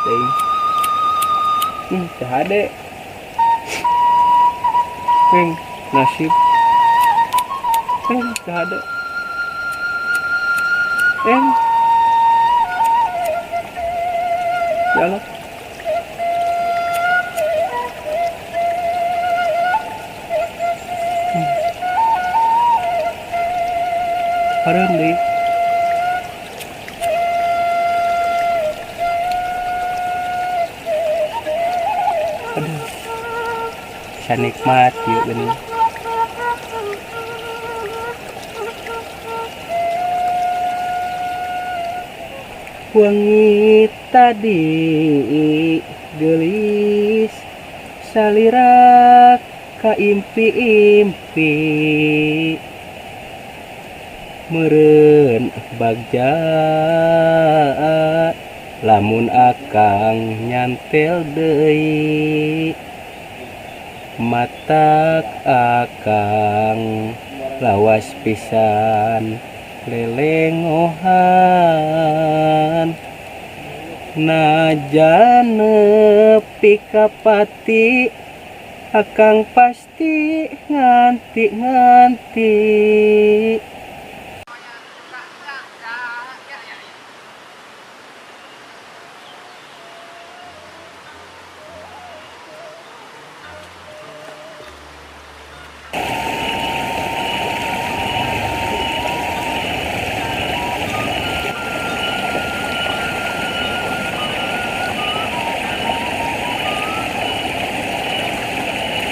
Teuing. Teu hade. Heng, nasib. Teu hade. Heng. Ya Allah. Hareun deui. Aduh. Bisa nikmat ieu geuning. Wengi tadi geulis salira kaimpi-impi, meureun bagja lamun akang nyantel deui. Matak akang lawas pisan lelengohan, najan nepi ka pati akang pasti nganti-nganti.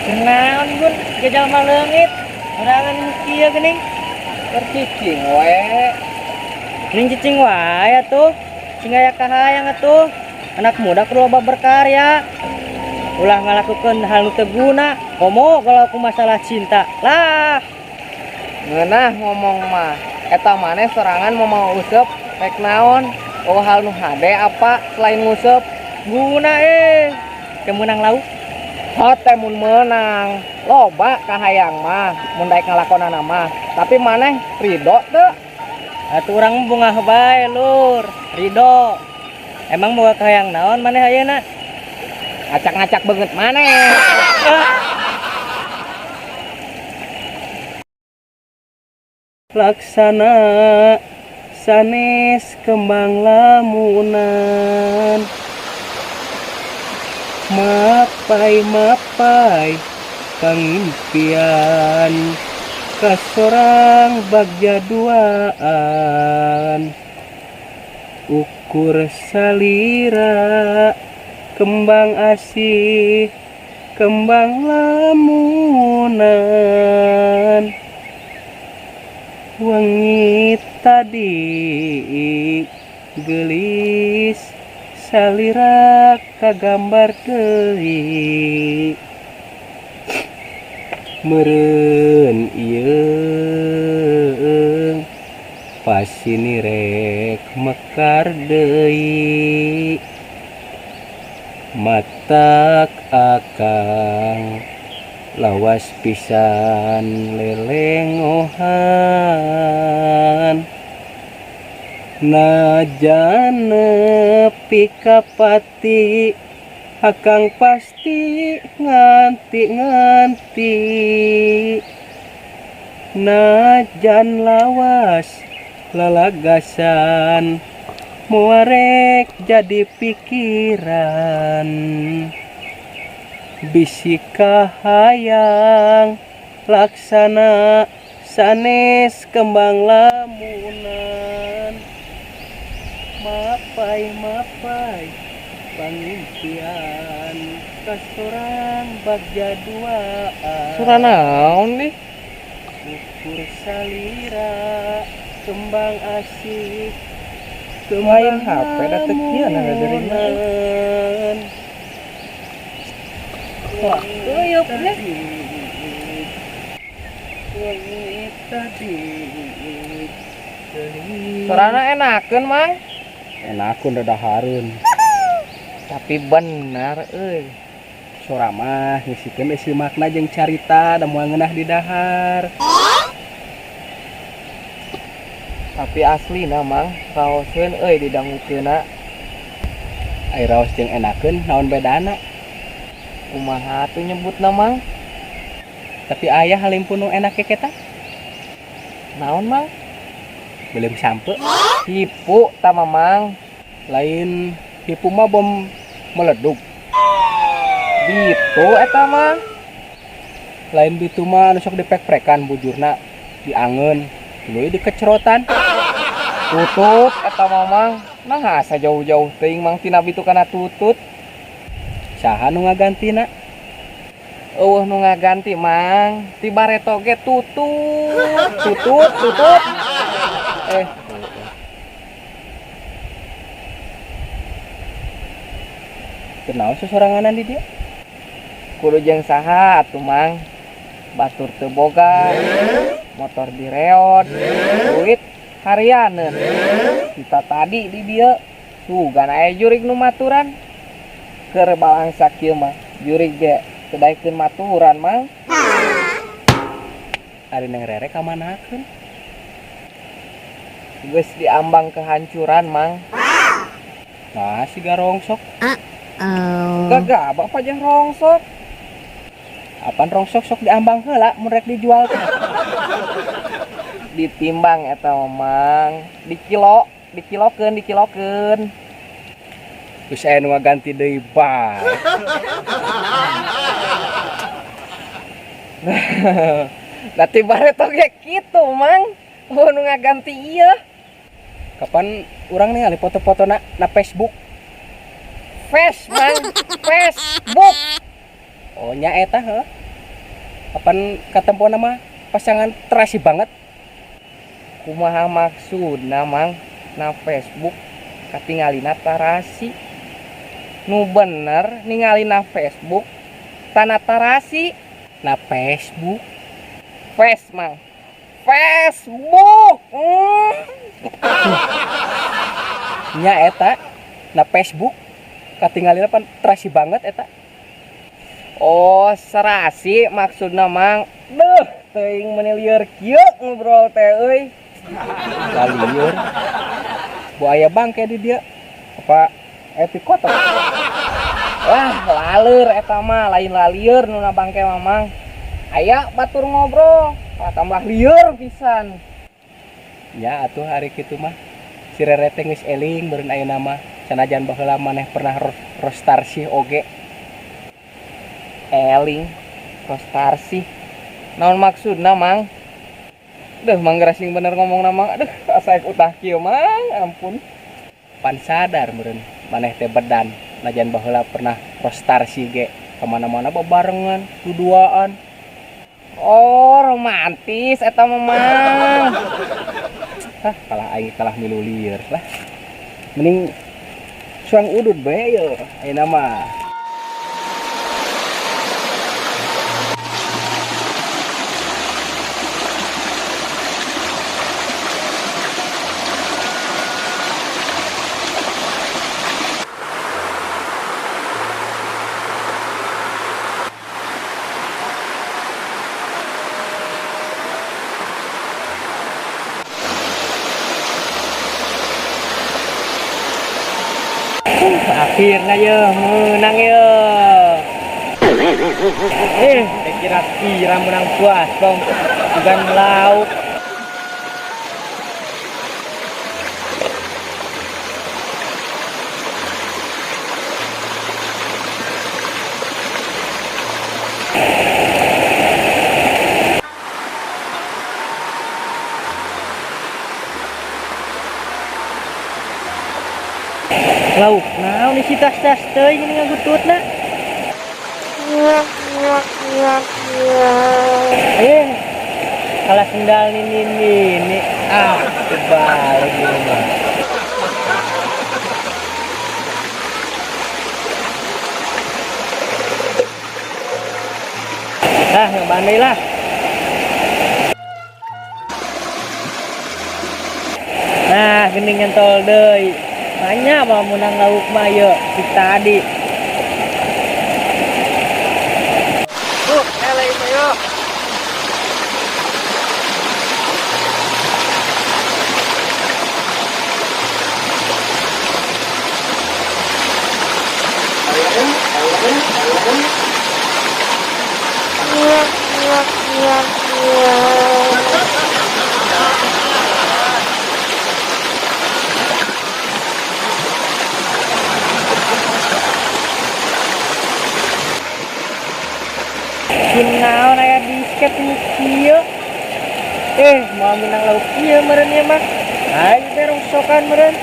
Kenaon, Gun, jalma leungit. Sorangan kieu geuning. Keur cicing we. Ning cicing wae atuh. Sing aya kahayang atuh. Anak muda kudu loba berkarya. Ulah ngalakukeun hal nu teu guna. Komo kalau ku masalah cinta. Lah, Ngeunah ngomong mah. Eta maneh sorangan mau mau useup rek naon? Oh, hal nu hade apa selain nguseup? Guna eh. Kemenang lauk. Hote mun meunang. Loba kahayang mah mun daek ngalakonana mah. Tapi maneh ridho teu? Atuh urang bungah bae, Lur. Ridho. Emang boga kahayang naon maneh ayeuna? Ngacak-ngacak beungeut maneh. Laksana sanes kembang lamunan, mapai mapai pangimpian kasorang bagja duaan, ukur salira kembang asih kembang lamunan. Wengi tadi geulis salira kagambar deui, meureun ieu pasini rek mekar deui. Matak akang lawas pisan lelengohan, najan nepi ka pati akang pasti nganti-nganti, najan lawas lalagasan moal rek jadi pikiran, bisi kahayang laksana sanes kembang lamunan, mapai mapai pangimpian kasorang bagja duaan, Sora naon nih? Ukur salira kembang asih Lain kembang HP da teu kieu nah ngageringna. Lamunan. Wah, tuyuk nih. Wengi tadi geulis. Sorana enakeun, Mang. Enakeun rada hareun. Tapi bener euy. Sora mah ngisikeun eusi makna jeung carita da moal ngeunah di dahar. Tapi aslina, Mang, raoseun euy didangukeunna. Ai raos jeung enakeun naon bedana? Kumaha atuh nyebutna, Mang? Tapi aya halimpun nu enak ke eta. Naon, Mang? Beuleum sampe. Hipu ta Mamang. Lain hipu mah bom meledug. Bitu eta mah. Lain bitu mah anu sok dipek-prekan bujurna diangeun tuluy dikecerotan. Tutut eta Mamang. Nah asa jauh-jauh teuing Mang tina bitu kana tutut. Saha nu ngagantina? Eueuh nu ngaganti, Mang. Ti bareto ge tutut, tutut, tutut. Eh, Kunaon sosoranganan di dieu? Kudu jeung saha atuh, Mang? Batur teu boga, motor direot, duit harianeun. Kita tadi di dieu sugan aya jurig nu maturan. Keur balangsa kieu mah jurig ge teu daekeun maturan, Mang. Ari Neng Rere ka manakeun? Geus diambang kehancuran, Mang. Nah, siga rongsok. Gagah bapak jeung rongsok. Apan rongsok sok diambang heula mun rek dijual teh. Ditimbang eta mah, Mang. Dikilo, dikilokeun, dikilokeun. Geus aya nu ngaganti deui bae. Da ti bareto ge kitu, Mang. Oh, nu ngaganti ieu. Kapan urang ningali foto-fotona na Facebook? Face, Mang. Facebook. Oh nya eta heuh. Kapan katempona mah pasangan terasi banget. Kumaha maksudna, Mang? Na Facebook katingalina tarasi. Nu bener ningalina Facebook tana tarasi. Na Facebook. Face, Mang. Facebook. Nya eta na Facebook katingalina pan terasi banget eta. Oh, serasi maksudna, Mang. Duh, teuing meuni lieur kieu ngobrol teh euy. Lalieur. Bu aya bangke di dieu. Apa epi kotor? Wah, laleur eta mah, lain lalieur nu na bangke mah, Mang. Aya batur ngobrol, malah tambah lieur pisan. Nya atuh ari kitu mah. Si Rere teh geus eling meureun ayeuna mah. Sanajan baheula maneh pernah rostarsih oge. Eling rostarsih. Naon maksudna, Mang? Duh, Mang gerasing bener ngomongna, Mang. Aduh, asa ek utah kieu, Mang. Ampun. Pan sadar meureun maneh teh bedan. Najan baheula pernah rostarsih ge. Kamana-mana babarengan, duduaan. Oh, romantis eta mah, Mang. Hah, kalah aing kalah milu lieur lah. Mending suang udud bae ye ayeuna mah. Akhirnya ye menang ye. Kira-kira menang puas dong. Bukan lauk. Lauk naon isi tas-tas teuing ini ngagututna. Kalah sendal ini ini. Ah, kebalik ini mah. Ah, ngebandai lah. Nah, geuning nyentol deui. Banyak mau menang lauk mah ye si tadi. Tuh, eleh mah yo. Kunaon aya disket nu kieu? Eh, moal menang lauk ieu meureun ieu mah. Ayo teh rongsokan meureun.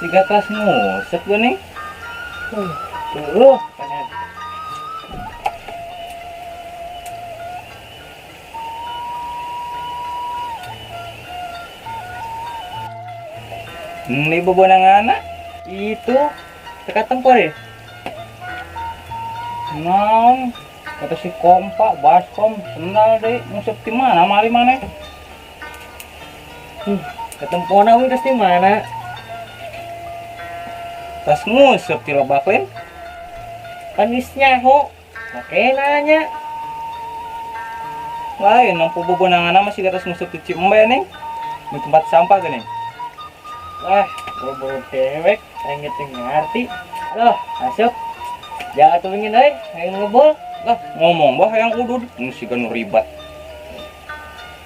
Siga tas ngusep geuning. Tuh, panen. Ini bobonangan Itu teka tempur ya? Naon? Kata si kompak, baskom, sendal deh, ngusep di mana mari mana? Ketempona wing tas di mana? Tas ngusep di lebak lain? Kan geus nyaho, make nanya. Lain, nampu bobonangan masih kata ngusep di Cimbe nih. Di tempat sampah gini. Wah, boro-boro dewek, aing teu ngarti. Aduh, masuk. Jangan tuh ingin euy, hayang ngebol. Lah, ngomong bah hayang udud, mesti kan ribat.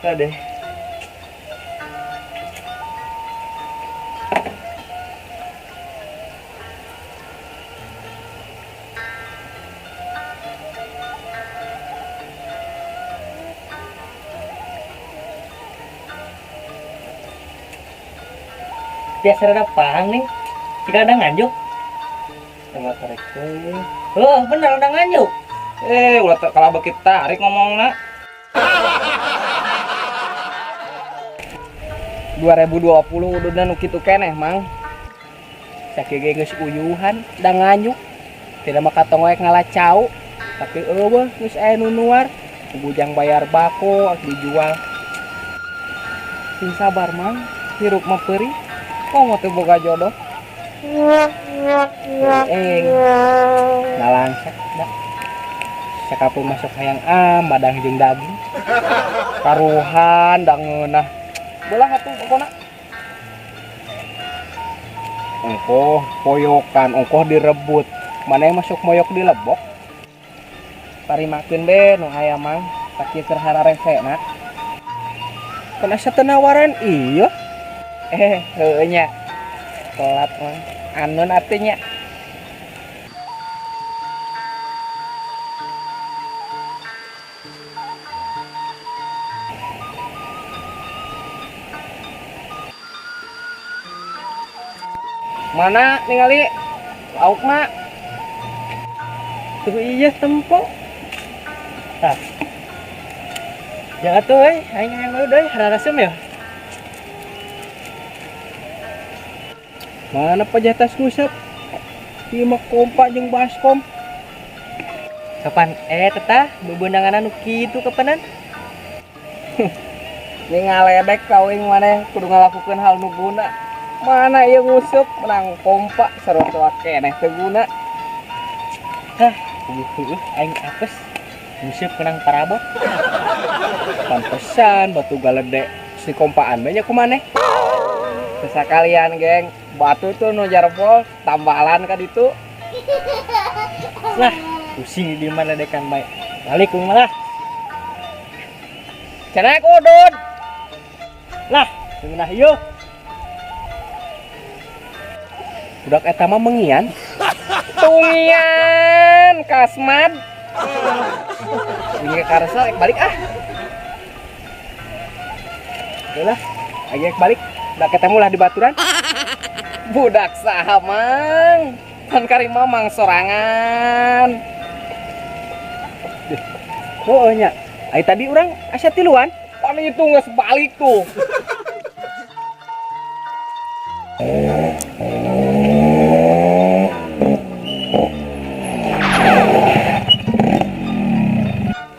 Tah deh. Biasa rada pahang nih, jika ada nganjuk. Enggak tarik teh. Oh, bener ada nganjuk. Ulah kalau bekit tarik ngomongna. 2020 ududna nu kitu keneh, Mang. Sakieu ge geus uyuhan da nganjuk. Tidak mah katong we ngalah cau, tapi eueuh geus aya nu nuar. Bujang bayar bako dijual. Sing sabar, Mang. Hirup mah peurih. Komo teu boga jodoh. Nalangsa da. Sakapeung masuk hayang madang jeung daging. Karuhan da ngeunah. Belah atuh pokona. Ongkoh poyokan, ongkoh direbut. Mana yang masuk moyok di lebok? Parimakeun be nu aya, Mang. Sakieu keur hararesena. Kan asa teu nawaran ieu. Heueuh nya. Telat, Mang. Anun atuh nya. Mana ningali laukna? Tuh iya tempo. Tah. Ya atuh euy, aing hayang udud euy, hararasem ya. Mana pajah tas ngusep? Ieu mah kompak jeung baskom. Kapan tetah bebenangan anu kitu kapanan? Ini ngaledek tau ing maneh kudu ngalakukeun hal nu guna. Mana ieu nguseup menang kompak sarua keneh teu guna. Hah, heueuh aing apes. Nguseup menang parabot. Pantesan batu galede si kompaan we nya kumaneh. Sesakalian geng, batu tuh nu jarpol tambalan ka ditu. Lah, pusing di mana dekan bae. Balik ku malah. Cenah udud. Lah, ngeunah ieu. Budak eta mah mengian. Tungian kasmad. Ini karsa rek balik ah. Udah lah, ayo balik. Udah ketemu lah di baturan. Budak saha mang? Pan kari mamang sorangan. Oh nya. Ai tadi urang asa tiluan. Pan itu geus balik tuh.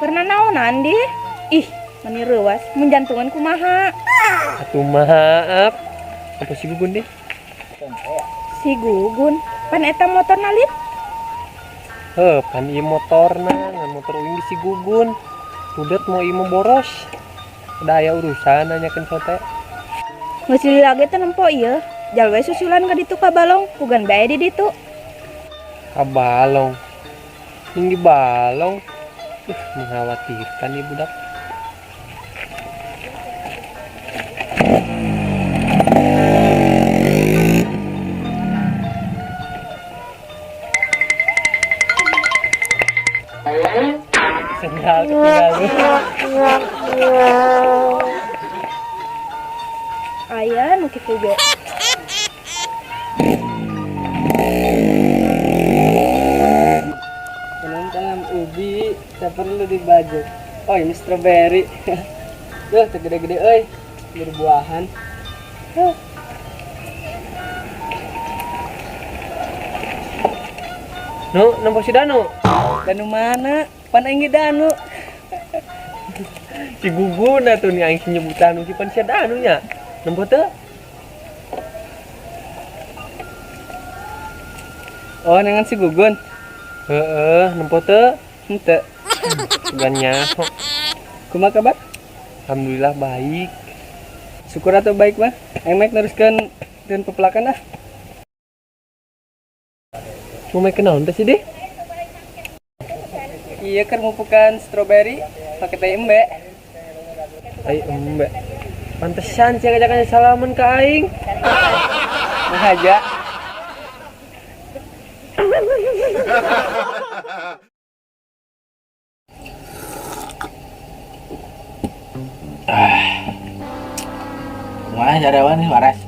Karena naonan di? Ih, meni reuas mun jantungan kumaha? Atuh maaf. Apa si Gugun deh? Si Gugun, pan eta motorna lip? Heh, pan ieu motorna, ngan motor uing di si Gugun. Tudet mau ieu mah boros. Udah aya urusan nanyakeun sote. Geus lila ge teh nempo ieu. Jal we susulan ka ditu ka balong, pugan bae di ditu. Ka balong. Tinggi balong. Mengkhawatirkan nih budak. Sendal ketinggalan. Aya nu kitu ge. Tanam tanam ubi, tak perlu dibajak. Oh ini strawberry. Duh, teu gede-gede euy. Berbuahan. Huh. Nu, nempo si Danu. Danu mana? Pan aing ge Danu. Si Gugun atuh nih aing nyebut Danu si pan si Danu nya. Nempo teu? Oh, nengan si Gugun. Heeh, nempo teu? Henteu. Sugan nyaho. Kumaha kabar? Alhamdulillah baik. Syukur atuh baik mah. Aing mek neruskeun dan pepelakan ah. Mau mek naon teh sih deh? Iya keur mupukan strawberry pakai tai embe. Tai embe. Pantesan sia ngajakan salaman ka aing. Ngahaja. Kumaha jarawan nih waras?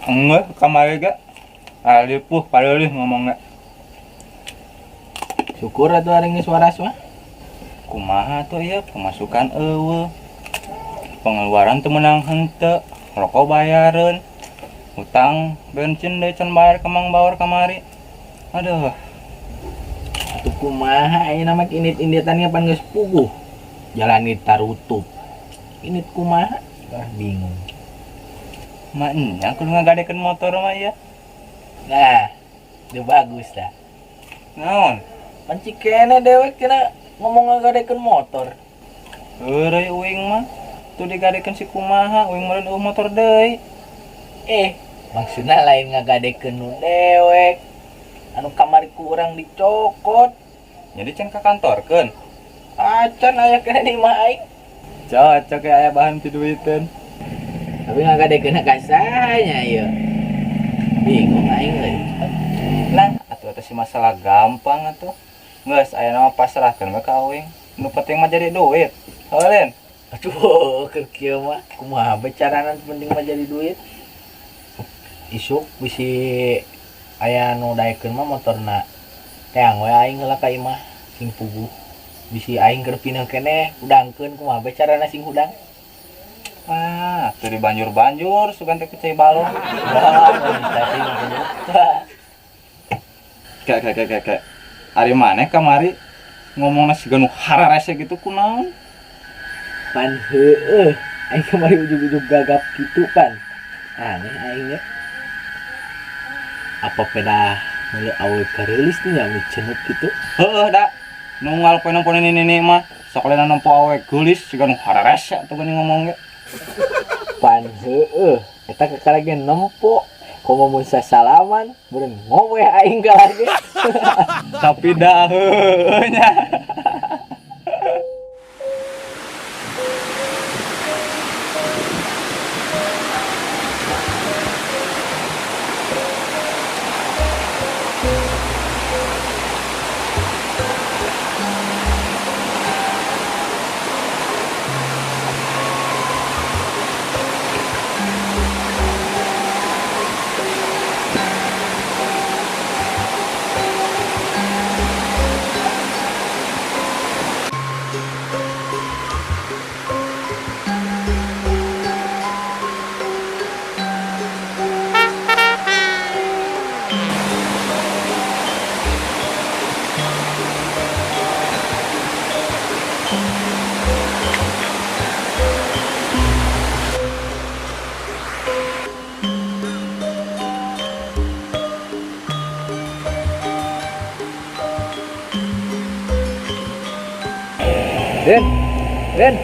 Enggak, kamari ge. Alipuh pareulih ngomongna. Syukur atuh ari geus waras mah. Kumaha atuh ieu pemasukan eueuh. Pengeluaran teu meunang henteu, rokok bayareun. Utang bensin deui can bayar ka Mang Baur kamari. Aduh. Atuh kumaha ayeuna mah indit-inditan ge pan geus puguh. Jalan ge tarutup. Indit kumaha? Ah bingung. Mah nya kudu ngagadekeun motor mah ieu. Nah, udah bagus dah. Naon? Pan cikene dewek cenah ngomong ngagadekeun motor. Heureuy uing mah. Tuh digadekeun si kumaha, uing meureun eueuh motor deui. Maksudna lain ngagadekeun nu dewek. Anu kamari ku urang dicokot. Jadi can ka kantorkeun. Acan aya keneh di imah aing. Cocok ya aya bahan ti duiteun. Tapi ngagadekeunna ka saha nya ieu? Bingung aing euy. Lah, atuh eta si masalah gampang atuh. Geus aya nama pasrahkeun we ka uing. Nu penting mah jadi duit. Heuleun. Aduh, keur kieu mah kumaha bae carana penting mah jadi duit. Isuk bisi aya nu daekeun mah motorna. Teang we aing heula ka imah sing puguh. Bisi aing keur pindah keneh hudangkeun kumaha bae carana sing hudang. Ah, teu dibanjur-banjur sugan teh ku cai balong. Wah, bisa sih puguh. Kek kek kek kek. Ari maneh kamari ngomongna siga nu hararese gitu kunaon? Pan heueuh, aing kamari ujug-ujug gagap kitu pan. Aneh aing ge. Apa pedah meuli awe kareulis teh nya cenut kitu? Heueuh da. Nu ngal poe nempo nini mah sok lena nempo awe geulis siga nu hararese atuh geuning ngomong ge. Pan heueuh, eta kakara ge nempo. Komo mun sasalaman, beureun ngoweh aing kalah ge. Tapi dah heueuh nya. Den, Den,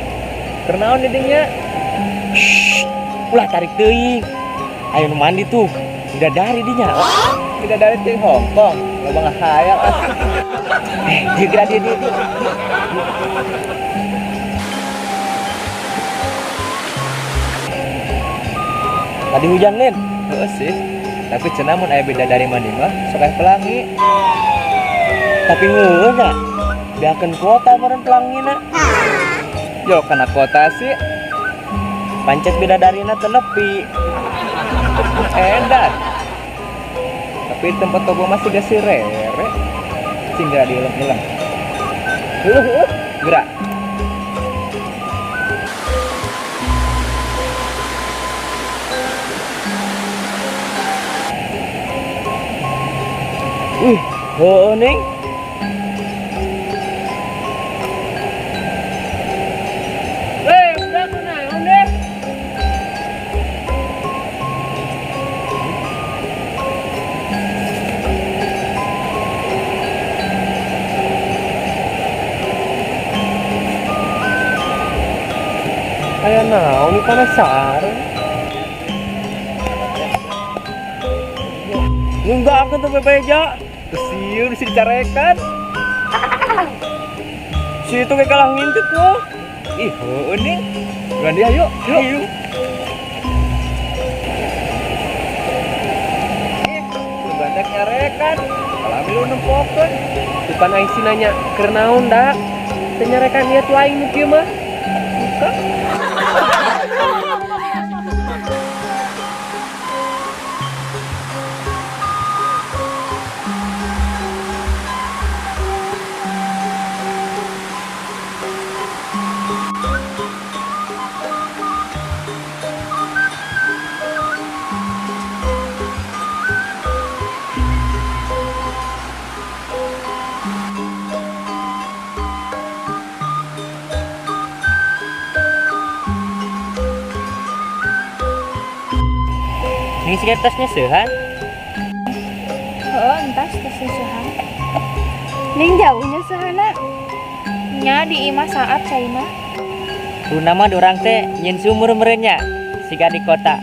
kernaon di dinya? Shh, ulah tarik teuing. Ayo nu mandi tuh. Bidadari dinya. Bidadari ti Hong Kong, loba ngahayal ah. Dia geura dia dia. Tadi hujan, Lin. Heeh sih. Tapi cenah mun aya bidadari mandi mah sok aya pelangi. Tapi heueuh nya. Beakeun kuota meureun pelangina. Yo kana kota sih. Pancet bidadarina teu nepi. Edan. Tapi di tempat toko masih gak si Rere. Cing geura dielem-elem. Heuh, geura. Wih, heueuh ning. Hei, udah kunaon deh? Aya naon penasaran. Nunggakeun teh bebeja. Sieun bisa dicarekan. Si itu kayak kalah ngintip loh. Ih, heueuh ning. Buruan dia yuk, yuk. Ih, banyak nyarekan. Kalau ambil lu nempokeun. Depan aing sih nanya, keur naon da? Teu nyarekan ieu tuh aing nu kieu mah. Suka. Ini sih tasnya seuhan. Heeh, entas tas seuhan. Ning jauhnya seuhana. Nya di imah saat caina. Tuh nama dorang teh nyin sumur merenya siga di kota.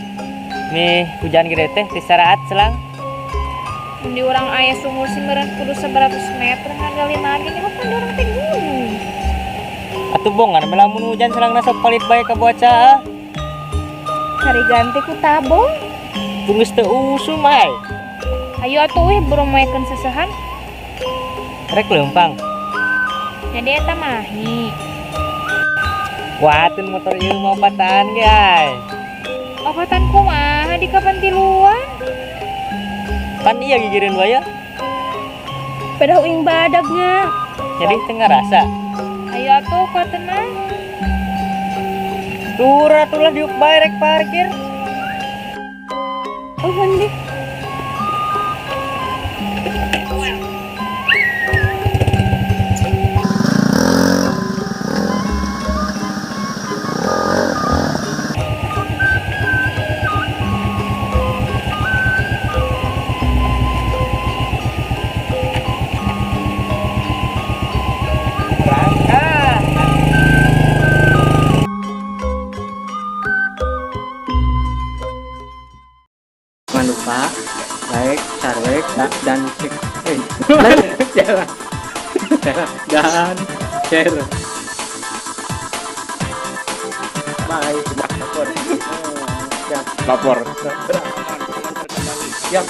Nih hujan gede teh tisaraat selang. Di urang aya sumur sih meureun kudu 100 meter ngagali lagi nih mah pan di urang teh gunung. Atuh bongan melamun hujan selang sok palit bae ka bocah. Cari ganti ku tabung. Tunggu teu usum ai. Ayo atuh weh buru moekeun sesehan. Rek leumpang. Jadi eta mahi. Kuatin motor ieu mau patahan ge ai. Opatan kumaha di kapan tiluan? Pan iya gigireun wae. Pada uing badagnya. Jadi teu ngarasa. Ayo atuh kuatin mah. Tur atuh lah diuk bae rek parkir. Oh, mandi. Jangan lupa like, share, dan cek. Dan share. Bye. Lapor. Siap.